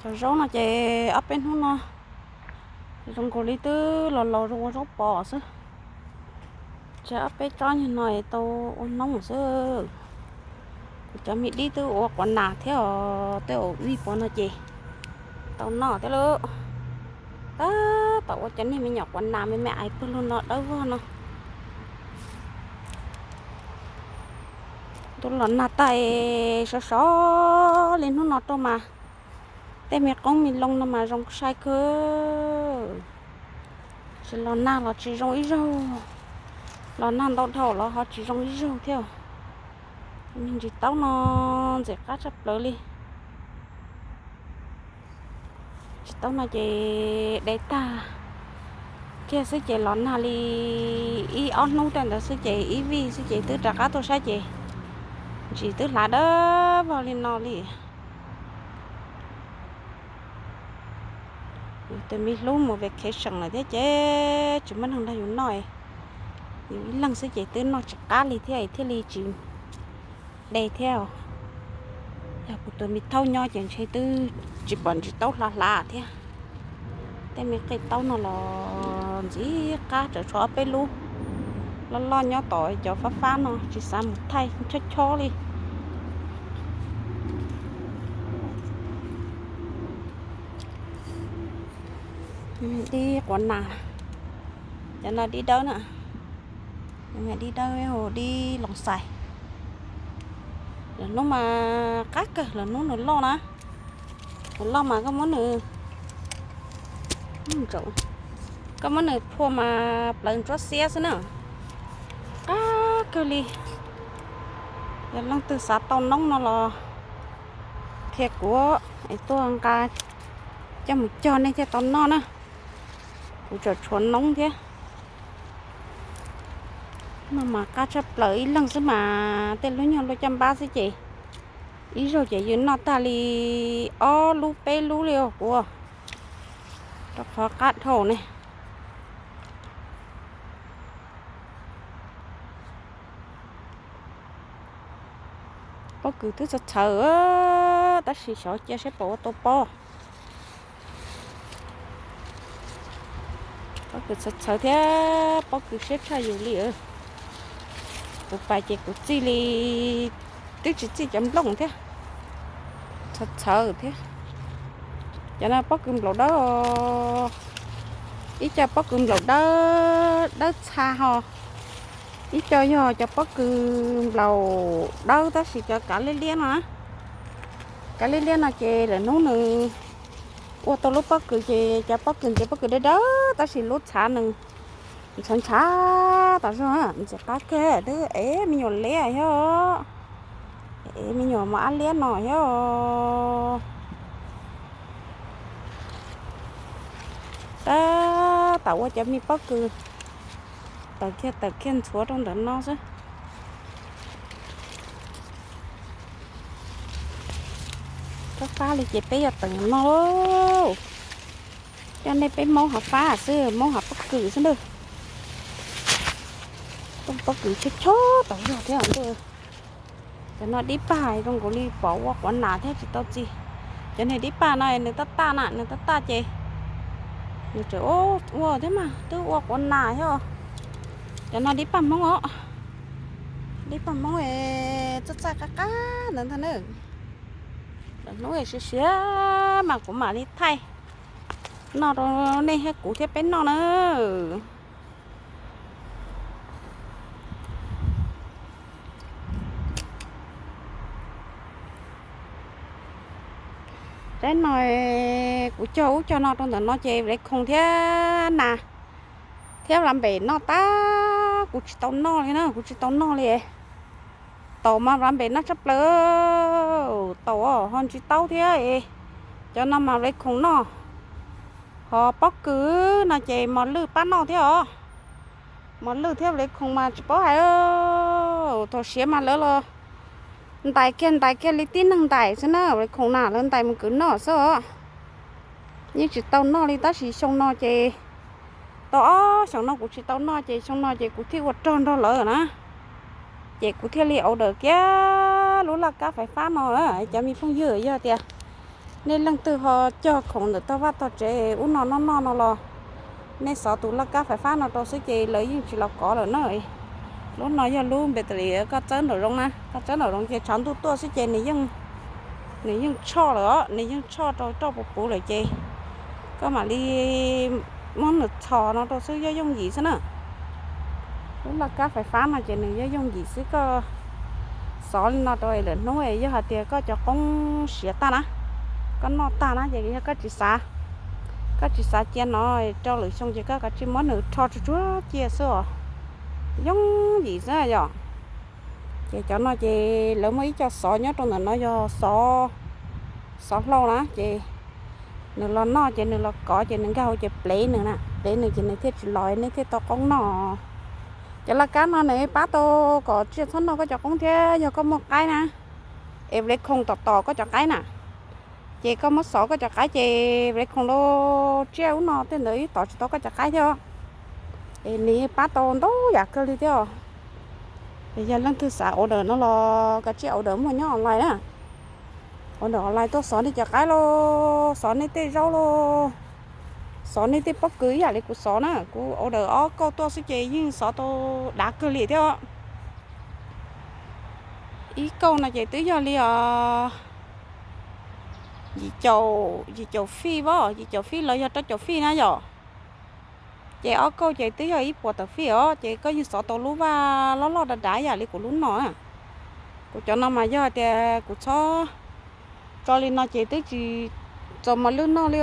Cov zaub no ces ob peb hnub no zoo nkaus li twb los laus zoo ua zaub pos xwb. Tseg ob peb tsob nyuag no es tau ua noob xwb. Kuv cov me dib twb ua quav nas thiab os, twb ua vij pov no ces tau noj thiab lauj. Tab tom ua cov niag me nyuam quav nas me me ais pawg lug no dawb vog no. Ntuj los nag tag, sov sov li hnub no rau mas tej me qoob me loo no mas zoo sai kawg. Tsis los nag los tsis zoo ib zaug, los nag ntau dhau los ho tsis zoo ib zaug thiab. Me ntsis taub no ntxim qab tshaj plaws li. Ntsis taub no ces de tag kiag xwb ces los nag li ib ob hnub tej ntawd xwb ces ib vij xwb ces twb rov qab tuaj saib ces ntsis twb hlav dawb vog li no li. Yus tus me hlub mus vacation lawm thiab ces tsis muaj neeg nrog yus noj, yus ib leeg xwb ces twb noj tsis qab li thiab thiaj li tsis de thiab. Yog kuv tus me thaub nyob ces ntshe twb tsis pom ntsis taub hlav hlav thiab. Tej me qij taub no los ntxim qab, tseem tshuav ob peb lub loj loj nyob tom cov fab fab no tsis xav mus thaij, chob chob li. Dib quav nas, cov no dib dawb na, dib dawb, dib loos xais. Lwm hnub mas qab kawg, lwm hnub nws loj na, nws loj mas koj muab nws, koj muab nws phua mas plawv ntsuab xiab xwb na, qab kawg li. Yog leej twg xav tau noob no los qhia kuv es tuaj nqa coj mus cog nej thiaj tau noj na. Kuv tseem tshuav noob thiab. No mas qab tshaj plaws, ib leeg xwb mas tej lub nyuag luaj caj npab xwb ces ib zaug ces yus noj tag li ob lub peb lub li os kuv, rau qhov qab dhau ne. Pob kws twb txhawv txhawv tab sis xyov cia seb puas ua tau pob. Pob kws txhawv txhawv thiab pob kws siab tshaj yus li. Kuv pais ces kuv txij li, twb tsis txij cov nplooj thiab, txhawv txhawv thiab. Cov no pob kws nplaum dawb, ib co pob kws nplaum dawb dawb txha ho, ib co yog cov pob kws nplaum dawb tab sis cov kav liab liab no, kav liab liab no ces lwm hnub nws ua tau lub pob kws ces cov pob kws ntxiv pob kws dawb dawb tab sis lub txhav nws ntshav ntshav tas zog, ntxim qab kawg. Twb ev me nyuam liab thiab, ev me nyuam mos ab liab no thiab. Tab tom ua cov me pob kws, tawm kiag tawm kiag ntxhuav rau ntawm no xwb. Fab fab li ces peb yuav tawm no lauj. Coj nej peb Hmoob hav fab xwb, Hmoob hav pob kws xwb na. Pob kws chob chob tas zog thiab ntuj. Cov no dib pag zoo nkaus li pom ua quav nas thiab tsis tau txi. Cov niag dib pag no nws taj taj na, nws taj taj ces nws tseem ua thiab mas twb ua quav nas thiab. Cov no dib pag Hmoob os, dib pag Hmoob es txaij txaij qab qab ntawd ntag na. Lwm hnub siav siav mas kuv mam li thaij noj rau nej thiab kuv thiab peb noj na. Teb no kuv cog ub cog no rau ntawm no ces vlev khoom thiab nas thiab vlav npem noj tag, kuv tsis tau noj li na, kuv tsis tau noj li. Taum mas vlav npem noj tshaj plaws, taum ho ntsis taub thiab. Cov no mas vlev khoom noj, ho pob kws no ces mos lwj pab noj thiab os. Mos lwj thiab vlev khoom mas tsis paub hais, thaum siav mas lawv los ntais kiag ntais kiag li tib neeg ntais xwb na, vlev khoom na lawv ntais mus kwv noj xwb os. Yeej tsis tau noj li tab sis xyoo no ces tau ob xyoos no kuv tsis tau noj ces xyoo no ces kuv thiaj ua rog nrog lawv na. Ces kuv thiaj li order kiag lub laj kab fais fab no. Cov me phooj ywg, yog tias Nej leej twg ho cog khoom ntawm tog vaj tog tsev ub no noj noj no los nej xov tus laj kab fais fab no rau xwb ces lawv yeej tsis los kov lawm na. Lub no yog lub npe tas li koj txawb nraum zoov na, koj txawb nraum zoov ces tshav ntuj tuaj xwb ces nws yeej tshoj lawm os, nws yeej tshoj rau roj puv puv lawm ces koj mam li muab nws txhos no rau xwb, yog yooj yim xwb na. Lub laj kab fais fab no ces nws yog yooj yim xwb, koj xov li no rau lawm hnub yog hais tias koj cov qoob siav tag na, koj noj tag na ces yog koj tsis xav, koj tsis xav cia no rau lwm xyoo ces koj kav tsij muab nws rho tsuag tsuag cia xwb os, yooj yim xwb yom. Ces cov no ces lawv muaj ib co xov nyob rau ntawm no yog xov, xov hlau na ces nws los noj ces nws los kov ces nws nkag hauv ces plev nws na, plev nws ces nws thiaj tsis los nej thiaj tau qoob noj. Cov laj kab no nws pab tau kom tsiaj txhob noj koj cov qoob thiab yog koj muaj qaib na, es vlev khoom tom tom koj cov qaib na, ces koj muab xov koj cov qaib ces vlev khoom los tsiaj ub no tej ntawd ib tom tsis tau koj cov qaib thiab. Es nws pab tau ntau yam kawg li thiab. Es yog leej twg xav order no los kav tsij order, muaj nyob online na. Order online tuaj xov nej cov qaib los xov nej tej zaub los xov nej tej pob kws ib yam li kuv xov na, kuv order ob kauj tuaj xwb ces yeej xov tau dav kawg li thiab. Ib kauj no ces twb yog li os yim caum, yim caum fij, yim caum fij los yog rau caum fij na yom. Ces ob kauj ces twb yog ib puas tawm fij os, ces koj yeej xov tau lub vaj loj loj dav dav yam li kuv lub no. Kuv cov no mas yog tias kuv txhob tso li no ces twb tsis txaus mos lwj noj li.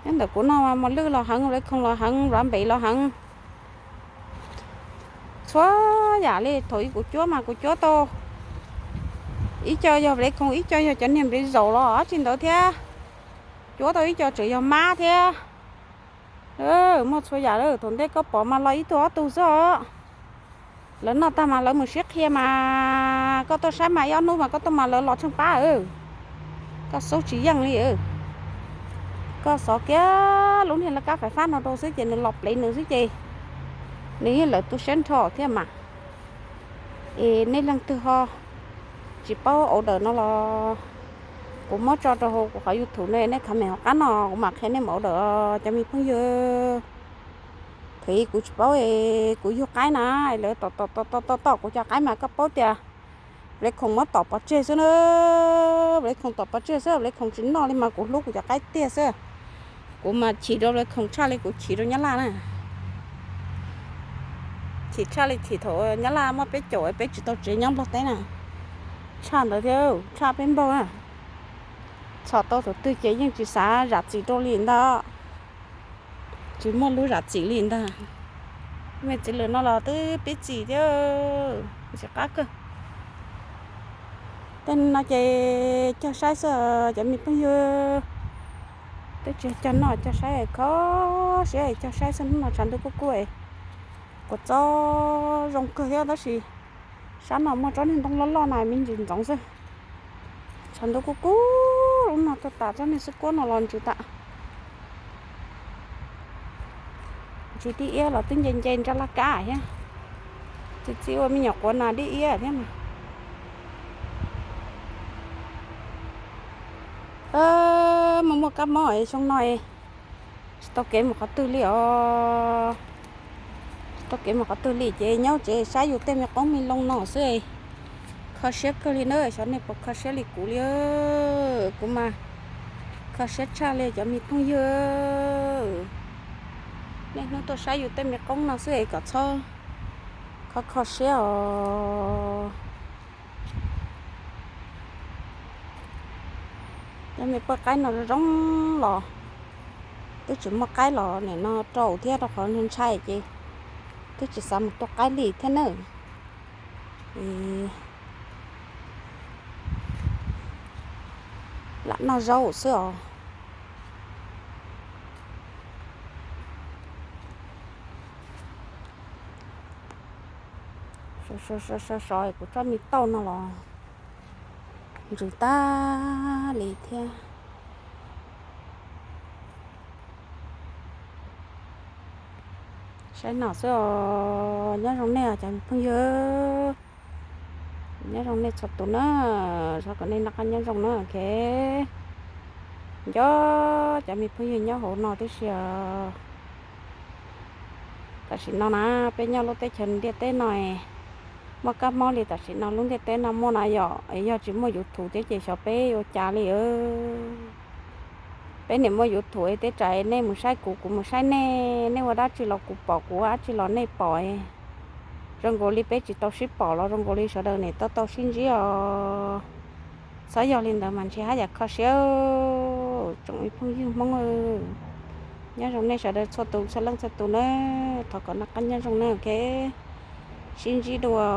Nyob ntawm kuv no mos lwj los heev, vlev khoom los heev, npam npev los heev, txhua yam li. Thaum ub kuv cuab mas kuv cuab tau ib co yog vlev khoom, ib co yog cov niag nplev zaum los dab tsi ntawd thiab, cuab tau ib co tseem yog mab thiab. Muaj txhua yam lawm, thaum ntej koj pom mas los ib tug ob tug xwb os. Lawv noj tag mas lawv mus siab qhia mas koj tuaj saib mas ib ob hnub mas koj tuaj mas lawv los tsheej pab. Koj xub tsis yeej li. Koj xov kiag lub niag laj kab fais fab no rau xwb ces nws los plev nws xwb ces nws yeej lawv tu siab nrho thiab mas. Es nej leej twg ho tsis paub order no los kuv muab tso rau hauv kuv qhov YouTube no, nej comment hauv qab no kuv mam qhia nej mus order cov me phooj ywg. Thaum ub kuv tsis paub es kuv yug qaib na, lawv tom tom tom tom tom kuv cov qaib mas koj paub tias vlev khoom muab tom pov tseg xwb na. Vlev khoom tom pov tseg xwb, vlev khoom tsis noj li mas kuv hlub kuv cov qaib tiag xwb. Kuv mas chim rau vlev khoom tshaj li kuv chim rau nyab laj na. Chim tshaj li chim thaum nyab laj muaj peb caum peb tsis tau tsev nyob Nplog teb na. Tshaj ntawd thiab, tshaj peb npaug na. Txhom tau thaum twg ces yeej tsis xav zam txim rau li ntag. Tsis muaj lub zam txim li ntag. Me txiv lwm no los twb pib txim thiab, ntxim qab kawg. Tej no ces cog saib xwb cov me phooj ywg. Twb tsis cog noj cog saib, kho siab cog saib xwb. Hnub no tshav ntuj kub kub, kua txob zoo kawg thiab tab sis sab no muaj tsob niag ntoo loj loj na me ntsis ntxoov xwb. Tshav ntuj kub kub, lub no tuaj tas tsob niag xwb kuab no los ntsws tas. Ntsws dib iab los twb nce nce nrab laj kab thiab. Txi txi ua me nyuam quav nas dib iab thiab mas. Muaj muaj kab mob xyoo no tsis tau kev mus qhov twg li os. Tsis tau kev mus qhov twg li ces nyob tsev saib yus tej me qoob me loo no xwb. Kho siab kawg li na, xyov nej puas kho siab li kuv li. Kuv mas kho siab tshaj li cov me phooj ywg. Niaj hnub tuaj saib yus tej me qoob no xwb es kom txhob kho kho siab os. Cov me poj qaib no zoo los twb tsis muaj qaib los nim no rau thiab, rau qhov ntshai ces twb tsis xav mus tua qaib li thiab na. Lam noj zaub xwb os. Sov sov sov sov kuv tsob me tauj no los ntsws tag li thiab. Saib no xwb os, nyob zoo nej os cov phooj ywg. Nyob zoo nej txhua tus na, thov kom nej noj qab nyob zoo na, ok. Nco cov me phooj ywg nyob hauv no tib si os. Tam sim no na, peb nyob lub teb chaws ntiaj teb no, muaj kab mob li tam sim no lub ntiaj teb no muaj na yom, yog tsis muaj YouTube thiab ces xyov peb ua cas li. Peb niam muaj YouTube es tej tsam nej mus saib kuv, kuv mus saib nej, nej ua dab tsi los kuv pom, kuv ua dab tsi los nej pom. Zoo nkaus li peb tsis tau sib pom los zoo nkaus li sawv daws niam tau tau sib ntsib os. Txhob yog li ntawd mas ntshe haj yam kho siab. Tsoom ib phooj ywg Hmoob, nyob zoo nej sawv daws txhua tus txhua leej txhua tus na, thov kom noj qab nyob zoo na, ok. Sib ntsib dua.